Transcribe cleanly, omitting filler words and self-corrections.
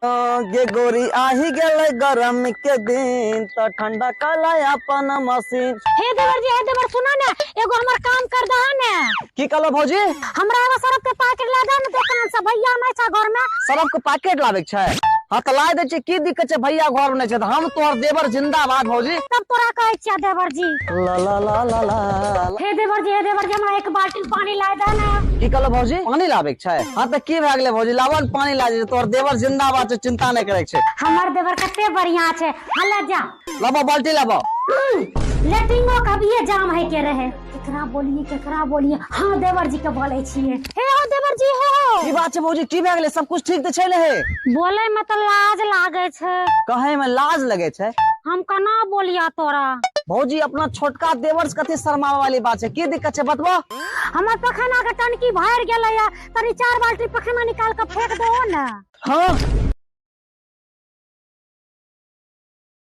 गे गोरी आही गेलै गरम के दिन तऽ ठंडा कला अपन मशीन। हे देवर जी, हे देवर, सुना ने, एगो हमर काम कर दहा ने। की कहलो भौजी? हमरा एगो सरफ के पैकेट ला दे ने दुकान से, भैया नहीं छा घर में। सरफ के पैकेट लाबे के छै? हाँ तऽ ला दै छियै, की दिक्कत छै? भैया घर में नहीं छै तऽ हम तोहर देवर जिंदाबाद भौजी। तब तोरा कहै छियै देवर जी। ला ला ला ला ला ला। हे देवर जी, हे देवर जी, हमरा एक बाल्टी पानी ला दे ने। की कहलो भौजी? पानी लाबे के छै? हाँ तऽ की भए गेलै भौजी, लाबऽ ने पानी ला दे, तोहर देवर जिंदाबाद छै, चिंता नहि करे छै। हमर देवर कते बढ़िया छै। हले जा। लाबो बाल्टी लाबो। लेट्रिनो कभिए जाम है के रहे। केकरा बोलिए, केकरा बोलिए? हाँ देवर जी के बोले छिए। हे हो देवर जी, हे हो। की बात छै भौजी, की भए गेलै? सब कुछ ठीक तऽ छै ने? हे बोले में तऽ लाज लागे छै। कहे में लाज लगे छै? हम केना बोलिया तोरा? भौजी अपना छोटका देवर से कथी शर्मावे वाली बात छै, की दिक्कत छै बतबो? हमर पखाना के टंकी भर गेलै या, तनी 4 बाल्टी पखाना निकाल के फेंक दो ने। हाँ